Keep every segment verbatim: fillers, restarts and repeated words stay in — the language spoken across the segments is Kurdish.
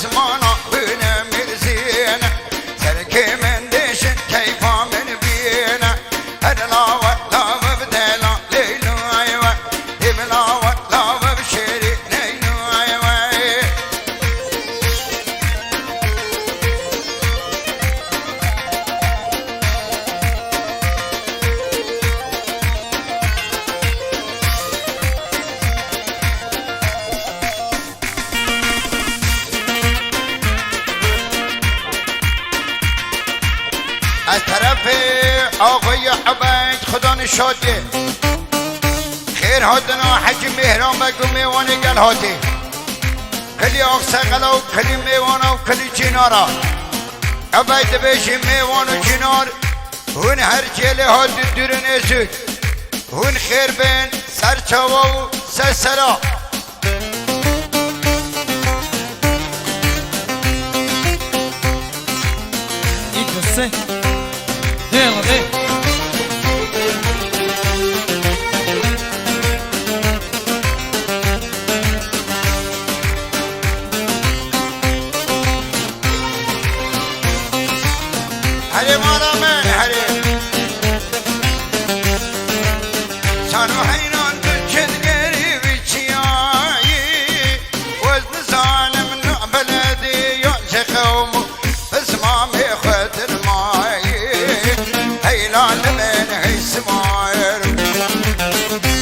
Zimana bûne mêzîne, serkê min dêşin keyfa min bîne. Her lawe lawe bi dela leyloy we, hê bi lawe lawe bi şêrî neynoy we. Ez terefê axayê Ebeyd Xuda Nişatê. Xêr hatina Hecî Mêhran Beg û mêwanê gel hatê. Kilî Axseqela û kilî mêwana û kilî Çînara. Ebeyd dibêjî mêwan û Çînar, hûn her cêlê hatin dûrin êzûd. Hûn xêr bên, ser çawa û ser sera. Îkisi. Dê la dê. Herê mala min, herê. Sano heyran tu çi digerî vî çiyayî. Ez nizanim na beledî ya çi qewm û bi zimamê xwe dirmayî. Heylan min hey simar.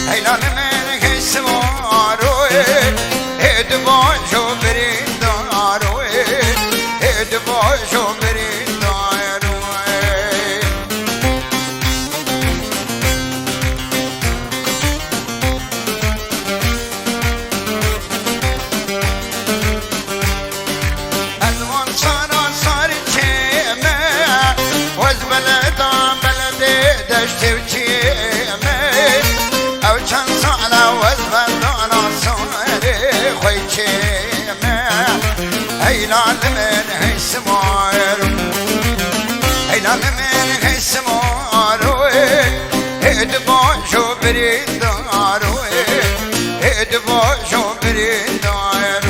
Heylan min hey simar. Ê dibajo birîndar. Ê dibajo birîndar. Ez wan sara sar çême, wez beleda beledê deştê û çême. Ew çend sala wez bendana sarê xwe çême. Hey lal min hey simar, hey lal min hey simar, hê dibajo birîndar, hê dibajo birîndar.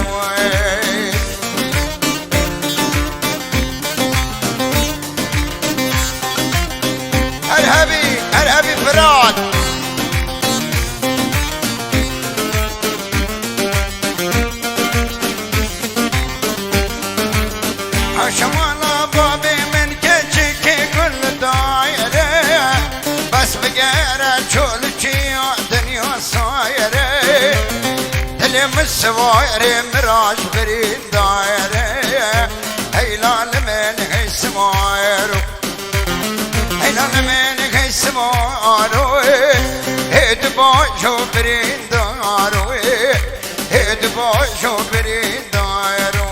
Her hebî, her hebî firat. Hewşemala babê min keçikê gul dayre. Bes bigere çolçiya dinya sayre. Dilê min siwayre miraj birîndayre. Hey lal min hey simaro. Hey lal min hey simaro. Hê dibajo birîndaro. Hê dibajo birîndaro.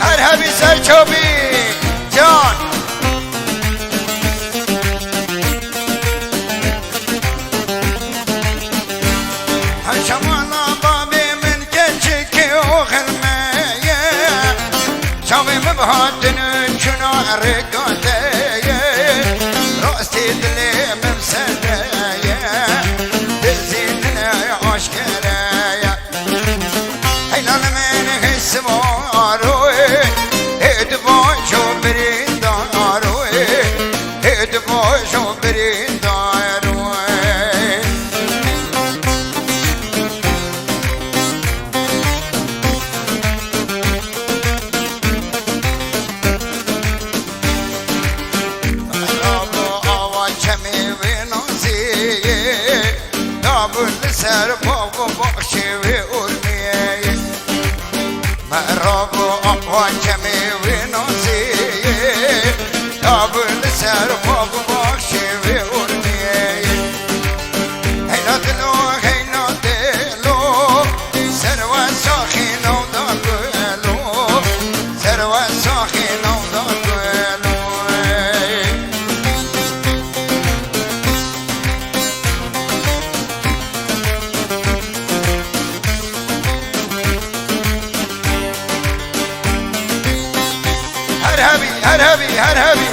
Her hebî ser çavî can. Her şemala babê min keçikê oxir me ye. Çavê min bi hatin û çûna rêka te ye. Rastî dilê min sede ye. Dizî dilê aşkere ye. Hey lal min hey simaro, hê dibajo birîndaro, hê dibajo birîndaro. Rabo awa çemê wê naziyê, dabû li ser bav û baxçê wê urmiyê. Me rabo awa çemê wê naziyê, dabû li ser bav û baxçê wê urmiyê. Heyna dilo, heyna dilo, serwe saxî navda gulo, serwe saxî navda gulo. Her hebî, her hebî, her hebî.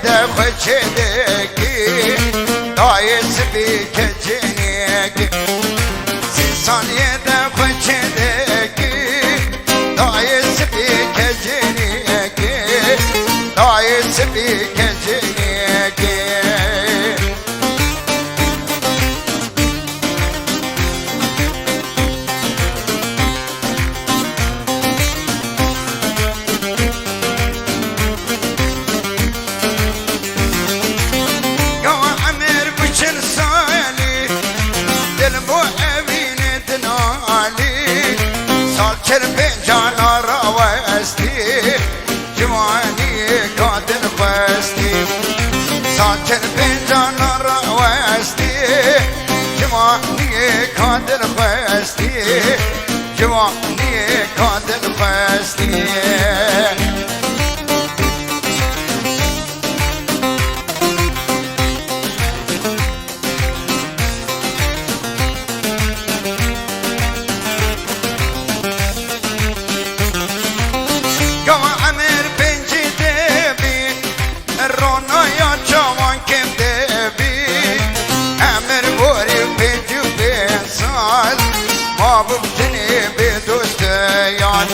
De xwe çêdekî, dayê sibî keçinekî. Sî saniyê de xwe çêdekî, dayê sibî keçinekî. Dayê sibî keçinekî. Ya emir bu çil salî, dil bo evînê dinalî. Sal çil pêncana rawestî, ciwaniyê ka dil xwestî. Sal çil pêncana rawestî, ciwaniyê ka dil xwestî. Ciwaniyê ka dil xwestî. Gava emir pêncî de bî, ronaya çawan kêm de bî. Emir borî pêncî û pênc sal, ma bû bi tenê bê dost û yar.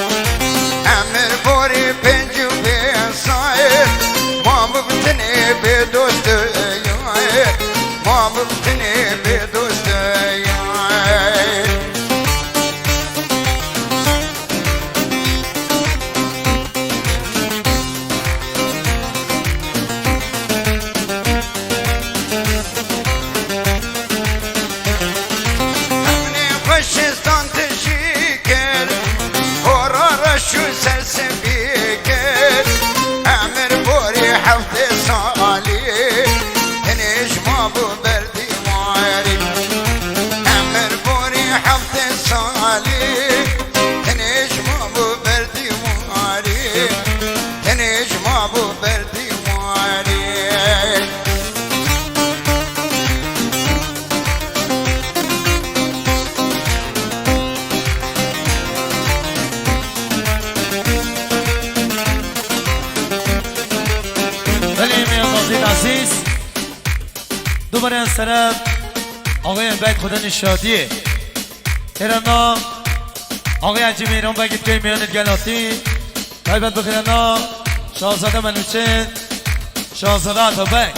Emir borî pêncî û pênc sal, ma bû bi tenê bê dost û yar. Ma bû bi tenê bê dost û yar. Emrê xweşistan tijî kir, hora reş û sersivî kir. Emir borî heftê salî, tenê ji ma bû ber dîwarî. Emir borî heftê salî, tenê ji ma bû ber dîwarî. Tenê ji ma bû ber dîwarî. Belê mêyandazên ezîz, du berên sere axê beyt xwe de nişadiyê. Hêrana axê Hecî Mêran Begî dikey meyonê digel hatî. Taybet bi xêrana Şahzade Menûçe, Şahzade Atabek.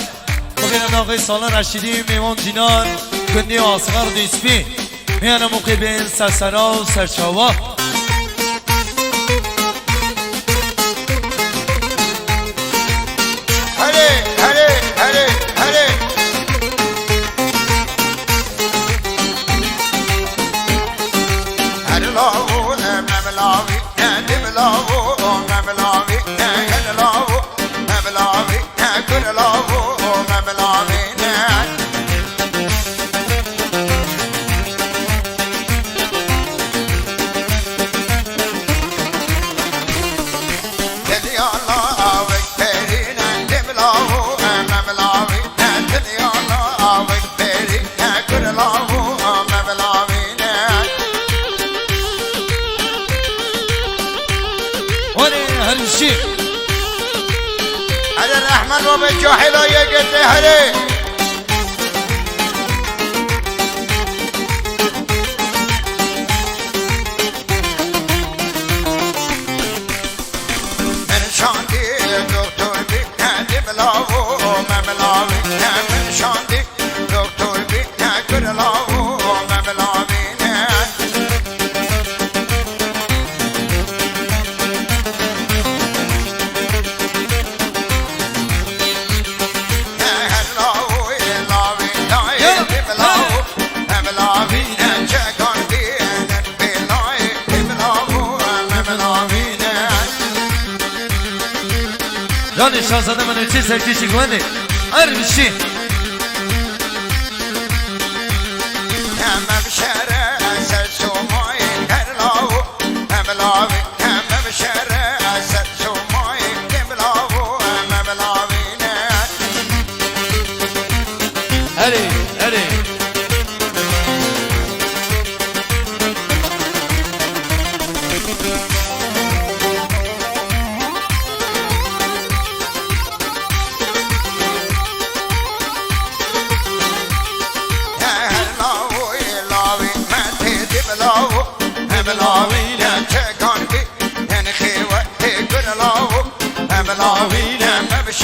Bi xêrana axê Salih Reşîdî, mêwan Cînar, gundî Asxar Dîspî. Meyana muqîbên sersera û serçawa. Herê, herê, herê, herê. Herê lawû, e, memlawî, e, dimlawû, memlawî, e, herê lawû, memlawî, e, kurlawû, memlawî, ne. Dinya lawik perîne, dimlawû, e, memlawî, e, dinya lawik perîne, kurlawû, e, memlawî, ne. Olê, herişî. Erê rehmet o be cahila Y G T herê. Min şandî doktor bî, dimlawû, memlawî, min şandî doktor bî, kurlawû, memlawî, ne. Canê Şahzade Menûçî serkêşî guhênê. Her bişî. Erê, erê.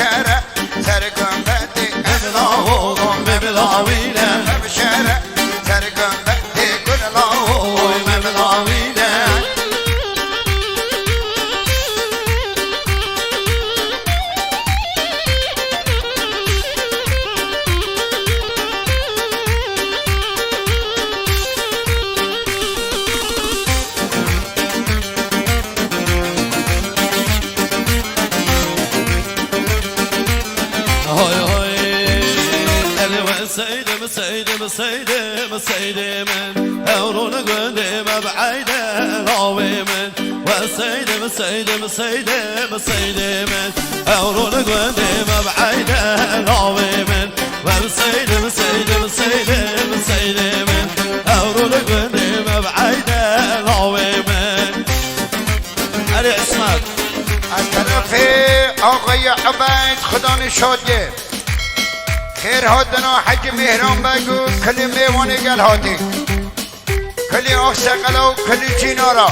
Şere, ser gumbetê Mevla oğlum, Mevla wîne. Şere, ser gumbetê Gul la oy, Mevla wîne. Hay hay. Elê we seydim, seydim, seydim, seydim min. Ewrûn gundê me bi eyde lawê min. We seydim, seydim, seydim, seydim min. Ewrûn gundê me bi eyde lawê min. We seydim, seydim, seydim, seydim min. Ewrûn gundê me bi eyde lawê min. Elê Ismet. Ez terefê Axayê Ebeyd Xudanê şad ye. Xêr hatina Hecî Mêhran Beg û kilî mêvanê gel hatî. Kilî Axseqela û kilî Çînara.